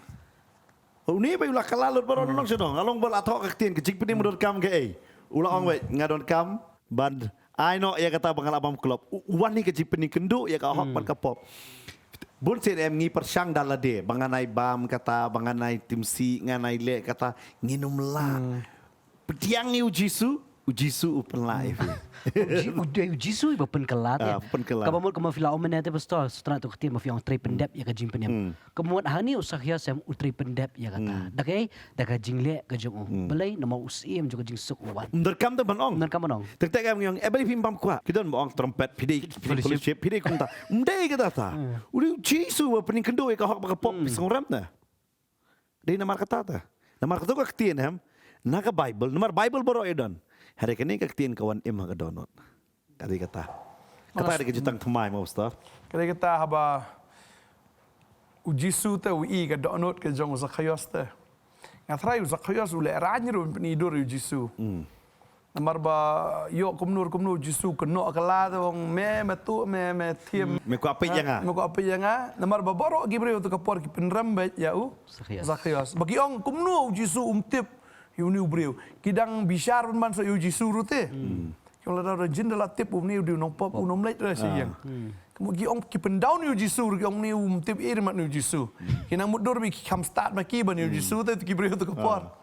Une ba u la kylla lut baroh, hmm, nong sha nong. Ka long ba la thoh ka ktien, ka jingpynim, hmm, donkam kaei. U la ong, hmm, wei, nga donkam ban ai noh ïa kata ba nga lah bam klop. U, u wan hi ka jingpynkynduh ïa ka hok, hmm, bad ka pop. Bun sien, em, ngi pyrshang da lade ba ngan ai bam kata, ba ngan ai tim sih, ngan ai leh kata, ngin ym lah. Hmm. Pdiang ïa u Jisu, u Jisu u pynlah ïa phi. U Ji-, u dei u Jisu uba pynkylla te. Ah, pynkylla. Kaba mut kumba phi la ong mynne te, pastor, shu tang tu ka ktien ba phi ong trei pyndep ïa ka jingpynim. Hmm. Ka mut hangne u Zakhaios, em, u trei pyndep ïa kata. Hmm. Da kaei? Da ka jingleh ka jong u. Hmm. Balei? Namar u Syiem jong ka jingsuk u wan. Ym donkam te ban ong. Ym donkam ban ong. Te te ka ngi ong, eh, balei phim bam kwah? Phi don ba ong trumpet, phi dei, phi dei fellowship, phi dei kumta. Ym dei kata ta. Hmm. U dei u Jisu uba pynkynduh ïa ka hok bad ka pop, hmm, phi sngew rem te. Dei namar kata ta. Namar kata ka ktien, em, na ka Baibl, namar Baibl baroh ïa don. Hynrei kane ka ktien ka wan im ha ka dohnud. Ka dei kata. Kata ka dei ka jutang thymmai mo, pastor. Ka dei kata haba u Jisu te u ïohi ka dohnud ka jong u Zakhaios te. Nga tharai u Zakhaios u lehraiñ ruh ban pyni dur ïa u Jisu. Hmm. Namar ba ïoh kumno kumno u Jisu kynnoh ka la te, ong me, me tuh, me, me thiem. Hmm. Me kwah peit ïa nga. Me kwah peit ïa nga. Namar ba baroh ki briew tu ka por ki pynrem beit ïa u Zakhaios. Zakhaios. Ba ki ong kumno u Jisu um tip ïa une u briew. Ki dang bishar pynban sa ïa u Jisu ruh te. Hmm. Ki ong lada u da jin da la tip une u dei u nongpop, un ym leit re sha ïing. Hmm. Kumno ki ong ki pyndown ïa u Jisu ruh, ki ong une um tip ei re mat une u Jisu. Hmm. Ki nang mutdur bad ki kham stad ma ki ban ïa u Jisu te ki briew tu ka por. Ah.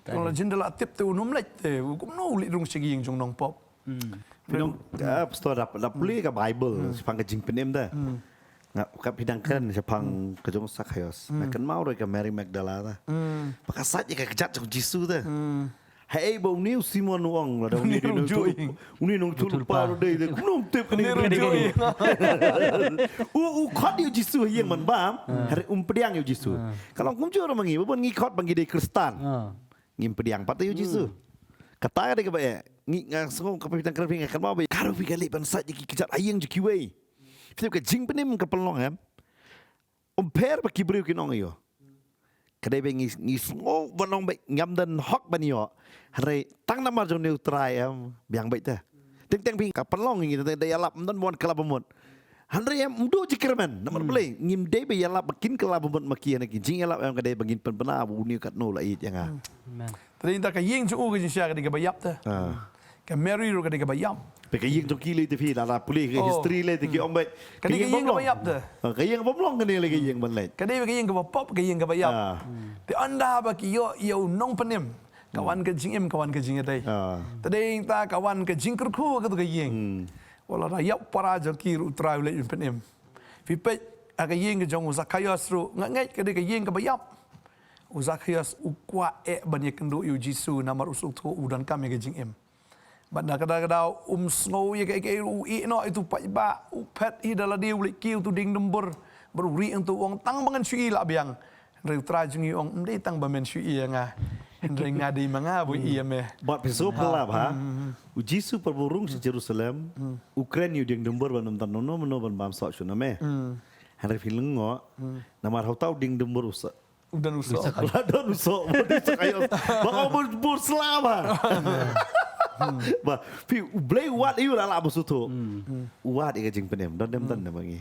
Ki ong la jin da la tip te un ym leit te. Kumno u leit rung sha ki ïing jong nongpop. Hmm. Phi nong, ah, pastor, da, da pule ka Baibl, hmm, shaphang ka jingpynim te. Hmm. Nga, ka phi dang kren shaphang, hmm, ka jong u Zakhaios. Hmm. Nga kynmaw ruh ïa ka Mary Magdala te. Hmm. Ba ka sait ïa ka kjat jong u Jisu te. Hmm. Haei ba une u Simon u ong lada une u dei nongïathuhlypa ruh dei, dei kumno um tip kane ka dei. U, u khot ïa u Jisu ha ïing ban bam, hynrei um pdiang ïa u Jisu. Ka long kumjuh ruh ma ngi, ba bun ngi khot ba ngi dei Khristan. Ngim pdiang pat ïa u Jisu. Kata ka dei kaba eh. Ngi, nga sngew ka phi tang kren phi, nga kynmaw ba ka ruh phi ka leit ban sait ïa ki kjat ha ïing jong kiwei. Phi tip ka jingpynim ka pynlong em. Um pher ba ki briew kin ong ïa u. Ka dei ba ngi, ngi sngew ban ong ba ngam don hok ban ïoh. Hynrei tang namar jong une u Trai em, biang beit te. Teng teng phi ka pynlong ïa ngi, teng teng da ïalap, ym don ba wan kylla bamut. Hynrei em, ym duh jingkyrmen namar Blei, ngim dei ba ïalap ba kin kylla bamut ma ki, hynrei ki jingïalap em ka dei ba ngin pynbna ba une katno u la ïeit ïa nga. Amen. Te dei nta ka ïing jong u ka jingshisha ka dei kaba ïap te. Ka Mary ruh ka dei kaba ïap. Te ka ïing jong ki lei te phi, lada pule ka history lei te ki ong beit ka dei ka ïing kaba ïap te. Ka ïing bym long kane lei ka ïing ban leit. Ka dei ka ïing kaba pop, ka ïing kaba ïap. Te ynda ba ki ïoh ïa u nongpynim, ka wan ka jingim, ka wan ka jingïadei. Te dei nta ka wan ka jingkyrkhu ha katu ka ïing. Wat la da ïap para jong ki ruh u Trai u leit ban pynim. Phi peit ha ka ïing ka jong u Zakhaios ruh, nga ngeit ka dei ka ïing kaba ïap. U Zakhaios u kwah eh ban ïakynduh ïa u Jisu namar u sngewthuh u donkam ïa ka jingim. Bad na kata ka daw um sngew ïa kaei kaei ruh, u ïeh noh ïa utu u paidbah, u phet hi da lade, u leit kiew utu dieng dumbur. Bad u rieh ïa utu, u ong tang ba ngan shu ïeh lah biang. Hynrei u Trai jong ngi u ong ym dei tang ba men shu ïeh ïa nga, hynrei nga dei ma nga ba ïeh ïa me. Bad phi sngewphylla ba u Jisu pat ba u rung sha Jerusalem, u kren ïa u dieng dumbur ba ym don mano mano ban bam soh shuh na me. Hynrei phi lyngngoh, namar ha uta u dieng dumbur u sa U don u soh. U la don u soh, u don u soh, ka ïoh. Ba ong bun, bun sla ba. Ba phi, u Blei u wad ïa u la lah ba sngewthuh. U wad ïa ka jingpynim, don ne ym don ne ma ngi.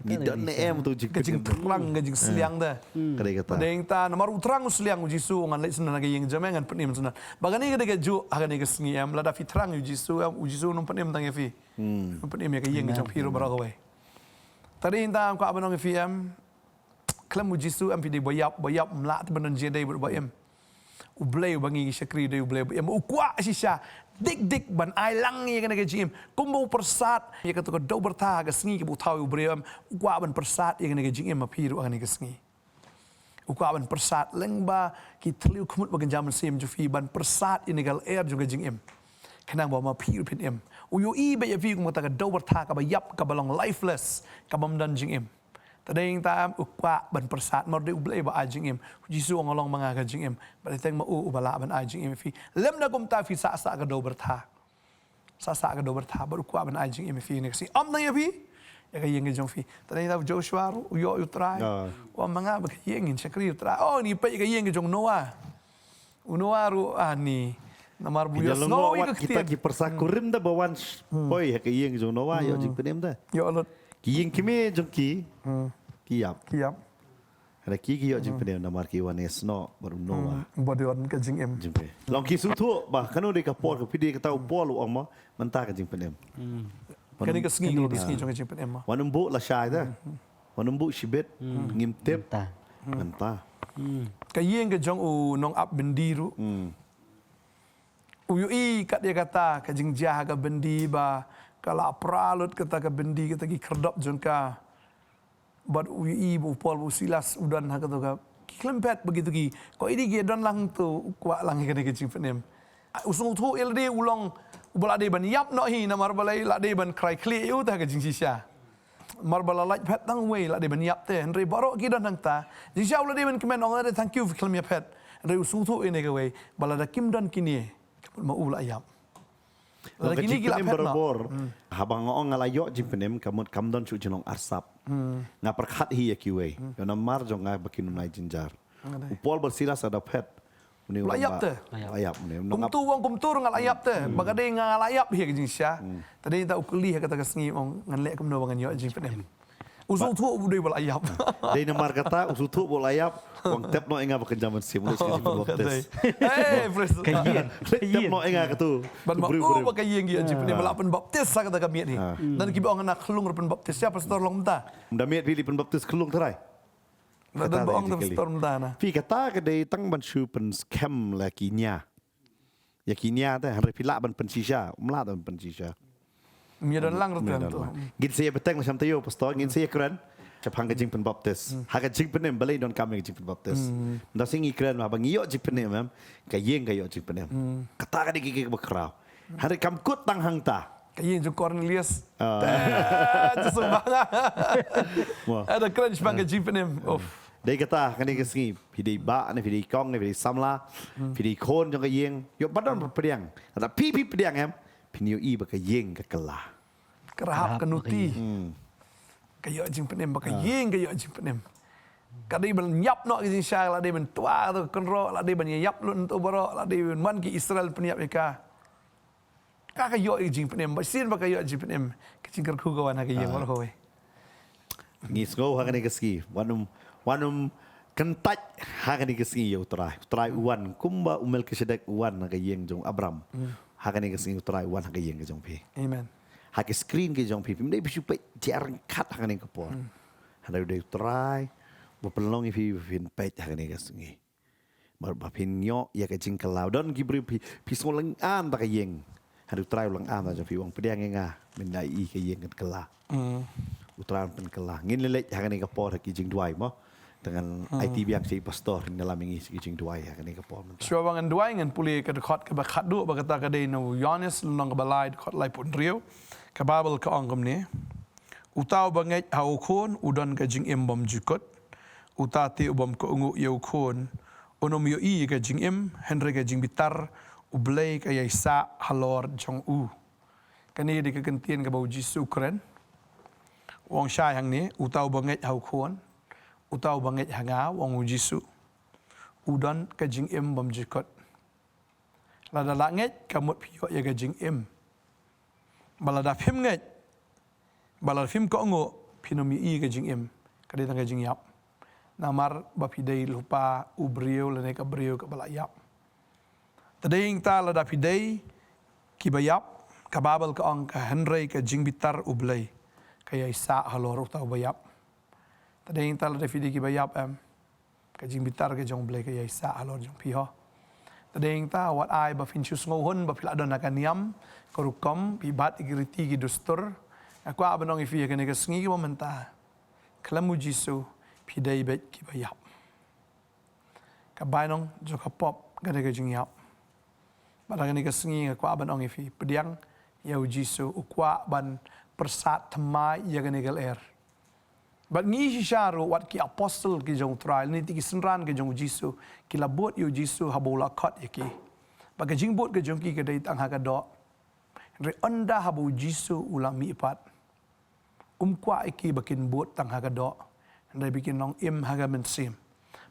Ngi don ne em tu ka jingpynim, jingthrang, ka jingsliang te. Ka dei kata. Dei ta namar u thrang u sliang, u Jisu ngan leit shuh na ka ïing jong me, ngan pynim shuh. Ba kane ka dei kajuh ha kane ka sngi em, lada phi thrang ïa u Jisu em, u Jisu un ym pynim tang ïa phi. Un pynim ïa ka ïing jong phi ruh baroh kawei. Te dei ta, nga kwah ban ong ïa phi em, khlem u Jisu em phi dei ba ïap, ba ïap, ym lah te ban don jingïadei bad u ba im. U Blei uba ngi shakri dei u Blei ba im. U kwah shisha dik dik ban ai lang ïa kane ka jingim. Kumba u pyrsad ïa kato ka dew byrtha ha ka sngi kaba u thaw ïa u briew em, u kwah ban pyrsad ïa kane ka jingim ma phi ruh ha kane ka sngi. U kwah ban pyrsad lyngba ki thliew khmut ba kynja mynsiem jong phi, ban pyrsad ïa kane ka lyer jong ka jingim. Khnang ba ma phi ruh phin im. U ïohi beit ïa phi kum kata ka dew byrtha kaba ïap, kaba long lifeless, kaba ym don jingim. Te dei ta em, u kwah ban pyrsad, namar dei u Blei ba ai jingim. U Jisu u ong, nga long ma nga ka jingim. Bad teng ma u uba lah ban ai jingim ïa phi. Lymda kumta phi sah sah ka dew byrtha. Sah sah ka dew byrtha, bad u kwah ban ai jingim ïa phi ne ka sngi. Ym tang ïa phi, ïa ka ïing ka jong phi. Te dei ta u Joshua ruh, u ïoh ïa u Trai. U ong ma nga bad ka ïing ngin shakri ïa u Trai. Oh, ngi peit ïa ka ïing ka jong u Noah. U Noah ruh ani. Namar ba u ïohsngew ïa ka ktien. Kita ki pyrsa kurim da ba wan poi ha ka ïing jong u Noah, ïoh jingpynim da. Ïoh lut. Ki ïing kmie jong ki, ki ïap. Ki ïap. Hynrei ki, ki ïoh jingpynim namar ki wan ïasnoh bad u Noah. Ba don ka jingim. Jingpynim. Long ki sngewthuh ba kano dei ka por ka phi dei, kata u Paul u ong ma, mynta ka jingpynim. Kane ka sngi, kane ka sngi jong ka jingpynim ma. Wan ym buh lashai da. Wan ym buh shibit, ngim tip. Mynta. Mynta. Ka ïing ka jong u nongap byndi ruh. U ïohi kat ïa kata ka jingjia ha ka byndi ba ka la pra lut kata ka byndi, kata ki khyrdop jong ka. Bad u ïohi ba u Paul bad u Silas u don ha kato ka, ki khlem phet ba kito ki, ko idi ki don lang to, u kwah lang ïa kane ka jingpynim. U sngewthuh ïa lade u long uba la dei ban ïap noh hi, namar balei la dei ban krai khlieh ïa u ta ka jingshisha. Namar ba la lait phet tang uwei la dei ban ïap te, hynrei baroh ki don hangta. Jingshisha u la dei ban kmen, ong lade thank you phi khlem ïa phet. Hynrei u sngewthuh ïa kane kawei, ba lada kim don kine, ka mut ma u la ïap. Lada kine ki la phet noh. Haba nga ong nga la ïoh jingpynim, ka mut kam don shuh jinglong arsap. Nga pyrkhat hi ïa kiwei. Ïoh namar jong nga ba kin ym ai jynjar. U Paul bad Silas lada phet. U la ïap te. La ïap une. Kumtu u ong kumtu ruh nga la ïap te. Ba ka dei nga la ïap hi ka jingshisha. Te dei ta u kylli ha kata ka sngi, ong ngan leh kumno ba ngan ïoh jingpynim. U sngewthuh u dei ba la ïap. Dei namar kata u sngewthuh ba la ïap. Wan tep noh ïa nga ba kynja mynsiem, u leit sha ka jingpynbaptis. Hey, praise the Lord. Tep noh ïa nga katu. Ban ma u ba ka ïing ïa jingpynim, la pynbaptis sa kata ka miet hi. Don kiba ong na khlung ruh pynbaptis ïa, pastor, long mynta. Ym da miet phi leit pynbaptis khlung trai. Don ba ong da pastor mynta na. Phi, kata ka dei tang ban shu pynskhem la ki nia. Ïa ki nia te, hynrei phi lah ban pynshisha, ym lah ban pynshisha. Ym ïa don lang ruh te. Ngin sa ïa bteng la sham taïew, pastor, ngin sa ïa kren. Shaphang ka jingpynbaptis. Ha ka jingpynim, balei donkam ïa ka jingpynbaptis. Nda sing i kren ba ngi ïoh jingpynim em. Ka ïing ka ïoh jingpynim. Kata ka dei ka kaba khraw. Hynrei kam kut tang hangta. Ka ïing jong Cornelius. Ah. Te, te sumang. Wah. Ada kren shaphang ka jingpynim. Of. Dei kata, kane ka sngi. Phi dei bah, ne phi dei kong, ne phi dei samla. Phi dei khun jong ka ïing. Ïoh ba don ba pdiang. Kata phi phi pdiang em. Phin ïohi ba ka ïing ka kylla. Ka Rahab ka nuti. Hmm. Ka ïoh jingpynim, ba ka ïing ka ïoh jingpynim. Ka dei ban ïap noh ka jingshai, la dei ban twa to kynroh, la dei ban ïap lut to baroh, la dei ban man ki Israel pynïap ïa ka. Ka ka ïoh jingpynim, ba sien ba ka ïoh jingpynim. Ka jingkyrkhu ka wan ha ka ïing baroh kawei. Ngi sngew ha kane ka sngi. Wan ym, wan ym kyntait ha kane ka sngi ïa U Trai. U Trai u wan kumba u Melkisedek u wan ha ka ïing jong Abram. Ha kane ka sngi U Trai u wan ha ka ïing ka jong phi. Amen. Ha ka screen ka jong phi. Phim dei phi shu peit jia ryngkat ha kane ka por. Hynrei u dei U Trai ba pynlong ïa phi ba phin peit ha kane ka sngi. Ba, ba phin ïoh ïa ka jingkylla. Don ki briew phi, phi sngew lyngngoh da ka ïing. Hynrei U Trai u lyngngoh da jong phi, u ong pdiang ïa nga, mynta i ka ïing kan kylla. U Trai un pynkylla. Ngin leit ha kane ka por ha ki jingduwai mo. Te ngan aiti biang sha i pastor, ngin ïalam ïa ngi sha ki jingduwai ha kane ka por mynta. Shuwa ba ngan duwai, ngan pule ka dkhot kaba khatduh, ba kata ka dei na u Ïoannis lynnong kaba lai, dkhot laiphew hynriew. Ka Baibl ka ong kumne. Uta uba ngeit ha u Khun u don ka jingim bymjukut. Uta te u bym kohnguh ïa u Khun un ym ïohi ïa ka jingim, hynrei ka jingbitar U Blei ka ïaisah halor jong u. Kane dei ka kyntien kaba U Jisu u kren. U ong shai hangne, uta uba ngeit ha u Khun, uta uba ngeit ha nga, u ong U Jisu, u don ka jingim bymjukut. Lada lah ngeit, ka mut phi ïoh ïa ka jingim. Ba lada phim ngeit, ba lada phim kohnguh, phin ym ïohi ka jingim. Ka dei tang ka jingïap. Namar ba phi dei lypa u briew lane ka briew kaba la ïap. Te dei hangta lada phi dei kiba ïap, ka Baibl ka ong ka hynrei ka jingbitar U Blei ka ïaisah halor uta uba ïap. Te dei hangta lada phi dei kiba ïap em. Ka jingbitar ka jong U Blei ka ïaisah halor jong phi ho. Te dei hangta wat ai ba phin shu sngewhun ba phi la don ha ka niam, ka rukom, phi bat ïa ki riti ki dustur. Nga kwah ban ong ïa phi ha kane ka sngi kaba mynta. Khlem U Jisu, phi dei beit kiba ïap. Ka bainong jong ka pop ka dei ka jingïap. Bad ha kane ka sngi nga kwah ban ong ïa phi, pdiang ïa U Jisu, u kwah ban pyrsad thymmai ïa kane ka lyer. Bad ngi shisha ruh wat ki apostol ki jong U Trai, lane ki synran ki jong U Jisu, ki la bud ïa U Jisu haba u la khot ïa ki. Bad ka jingbud ka jong ki ka dei tang ha ka doh. Hynrei ynda haba U Jisu u la mihpat, um kwah ïa ki ba kin bud tang ha ka doh, hynrei ba kin long im ha ka mynsiem.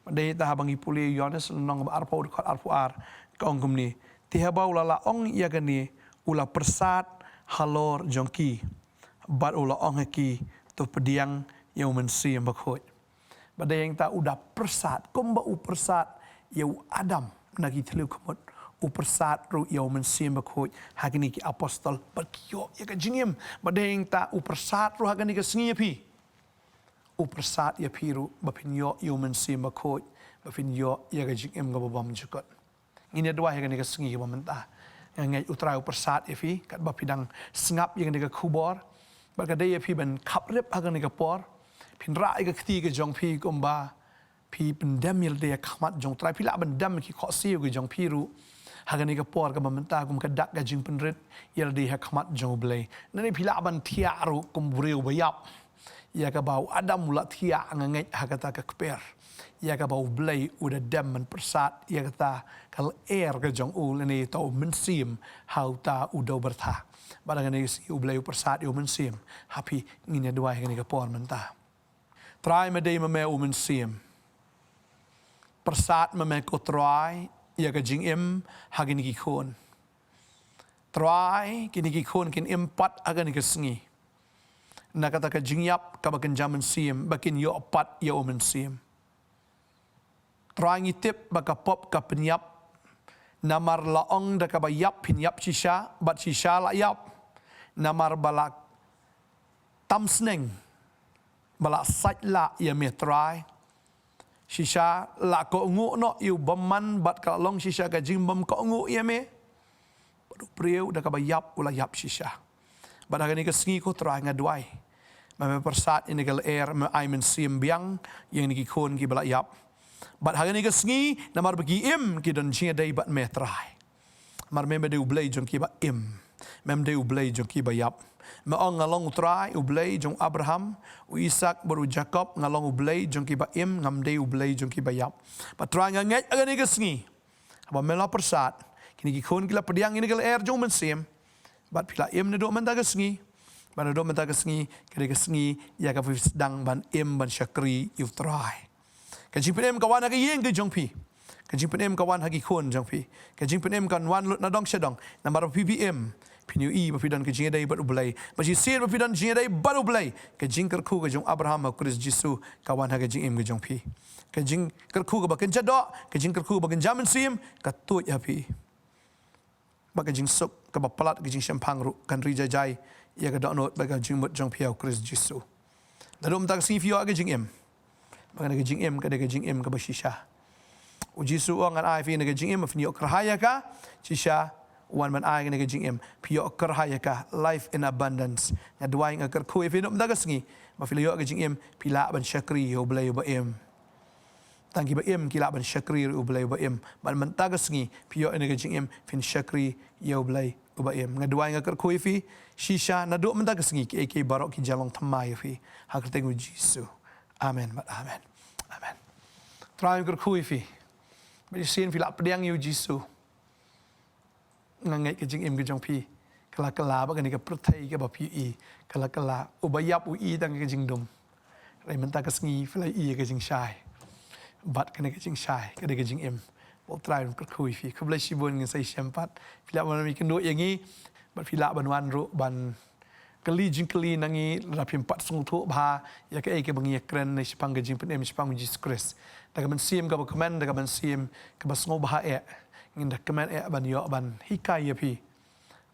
Bad dei ta haba ngi pule Ïoannis lynnong ba arphew dkhot arphew ar, ka ong kumne. Te haba u la lah ong ïa kane, u la pyrsad halor jong ki. Bad u la ong ha ki, to pdiang ïa U Mynsiem Bakhuid. Bad dei hangta u da pyrsad, kumba u pyrsad ïa u Adam na ki thliew khmut, u pyrsad ruh ïa U Mynsiem Bakhuid ha kine ki apostol, bad ki ïoh ïa ka jingim. Bad dei hangta u pyrsad ruh ha kane ka sngi ïa phi. U pyrsad ïa phi ruh, ba phin ïoh ïa U Mynsiem Bakhuid, ba phin ïoh ïa ka jingim kaba bymjukut. Ngin ïa duwai ha kane ka sngi kaba mynta. Nga ngeit U Trai u pyrsad ïa phi, katba phi dang sngap ïa kane ka khubor. Bad ka dei ïa phi ban khaprip ha kane ka por. Phin rah ïa ka kti ka jong phi kumba phi pyndem ïa lade ha khmat jong U Trai. Phi lah ban dem ki khohsiew ki jong phi ruh ha kane ka por kaba mynta kum ka dak ka jingpynrit ïa lade ha khmat jong U Blei. Nangne phi lah ban thiah ruh kum u briew ba ïap. Ïa kaba u Adam u la thiah nga ngeit ha kata ka kper. Ïa kaba U Blei u da dem ban pyrsad ïa kata ka lyer ka jong u lane ïa uta u mynsiem ha uta u dewbyrtha. Bad ha kane ka sngi U Blei u pyrsad ïa u Mynsiem ha phi. Ngin ïa duwai ha kane ka por mynta. Trai, me dei ma me u Mynsiem. Pyrsad ma me ko Trai ïa ka jingim ha kine ki khun. Trai, kine ki khun kin im pat ha kane ka sngi na kata ka jingïap kaba kynja mynsiem, ba kin ïoh pat ïa u Mynsiem. Trai, ngi tip ba ka pop ka pynïap. Namar la ong, da kaba ïap phin ïap shisha, bad shisha la ïap. Namar ba la tam sneng, ba la sait lah ïa me Trai. Shisha la kohnguh noh ïa u bymman, bad ka la long shisha ka jingbymkohnguh ïa me. Bad u briew da kaba ïap u la ïap shisha. Bad ha kane ka sngi ko Trai, nga duwai Me, me pyrsad ïa kane ka lyer, me ai mynsiem biang ïa kine ki khun kiba la ïap. Bad ha kane ka sngi, namar ba ki im, ki don jingïadei bad me Trai. Namar mem dei U Blei jong kiba im. Mem dei U Blei jong kiba ïap. Me ong nga long U Trai, U Blei jong Abraham, u Isak bad u Jakob, nga long U Blei jong kiba im, ngam dei U Blei jong kiba ïap. Bad Trai nga ngeit ha kane ka sngi, haba me la pyrsad, kine ki khun ki la pdiang ïa kane ka lyer jong u mynsiem. Bad phi la im naduh mynta ka sngi. Bad naduh mynta ka sngi, ka dei ka sngi ïa kaba phi sdang ban im ban shakri ïa U Trai. Ka jingpynim ka wan ha ka ïing ka jong phi. Ka jingpynim ka wan ha ki khun jong phi. Ka jingpynim kan wan lut na dong sha dong. Namar ba phi, phi im, phin ïohi ba phi don ka jingïadei bad U Blei. Bad shisien ba phi don jingïadei bad U Blei, ka jingkyrkhu ka jong Abraham ha U Khrist Jisu ka wan ha ka jingim ka jong phi. Ka jingkyrkhu kaba kynja doh, ka jingkyrkhu kaba kynja mynsiem, ka tuid ha phi. Bad ka jingsuk kaba palat, ka jingshemphang ruh kan ri jai jai ïa ka dohnud bad ka jingmut jong phi ha U Khrist Jisu. Naduh mynta ka sngi phi ïoh ka jingim. Bad kane ka jingim ka dei ka jingim kaba shisha. U Jisu u ong, ngan ai phi kane ka jingim, phin ïoh kyrhai ïa ka. Shisha u wan ban ai kane ka jingim, phi ïoh kyrhai ïa ka, life in abundance. Nga duwai, nga kyrkhu ïa phi naduh mynta ka sngi, ba phi la ïoh ka jingim, phi lah ban shakri ïa U Blei uba im. Tang kiba im ki lah ban shakri ïa U Blei uba im. Bad mynta ka sngi phi ïoh ïa kane ka jingim, phin shakri ïa U Blei uba im. Nga duwai, nga kyrkhu ïa phi, shisha naduh mynta ka sngi kiei kiei baroh kin jia long thymmai ïa phi. Ha ka kyrteng U Jisu. Amen bad amen. Amen. Trai un kyrkhu ïa phi. Bad shisien phi la pdiang ïa U Jisu. Nga ngeit ka jingim ka jong phi ka la kylla bad kane ka pyrthei kaba phi ïohi. Ka la kylla, uba ïap u i tang ka jingdum. Hynrei mynta ka sngi phi la ïohi ïa ka jingshai. Bad kane ka jingshai ka dei ka jingim. Bad U Trai un kyrkhu ïa phi. Khublei shibun, ngin sa ïashem pat. Phi lah ban wan ïakynduh ïa ngi. Bad phi lah ban wan ruh ban kylli jingkylli na ngi, lada phim pat sngewthuh bha ïa kaei kaba ngi ïakren shaphang ka jingpynim shaphang U Jisu Khrist. Da ka mynsiem kaba kmen, da ka mynsiem kaba sngewbha eh, ngin da kmen eh ban ïoh ban hikai ïa phi.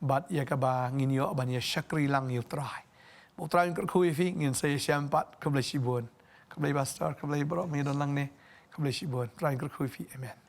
Bad ïa kaba ngin ïoh ban ïa shakri lang ïa U Trai. Bad U Trai un kyrkhu ïa phi, ngin sa ïashem pat, khublei shibun. Khublei pastor, khublei baroh ba ngi don lang ne. Khublei shibun. Trai un kyrkhu ïa phi. Amen.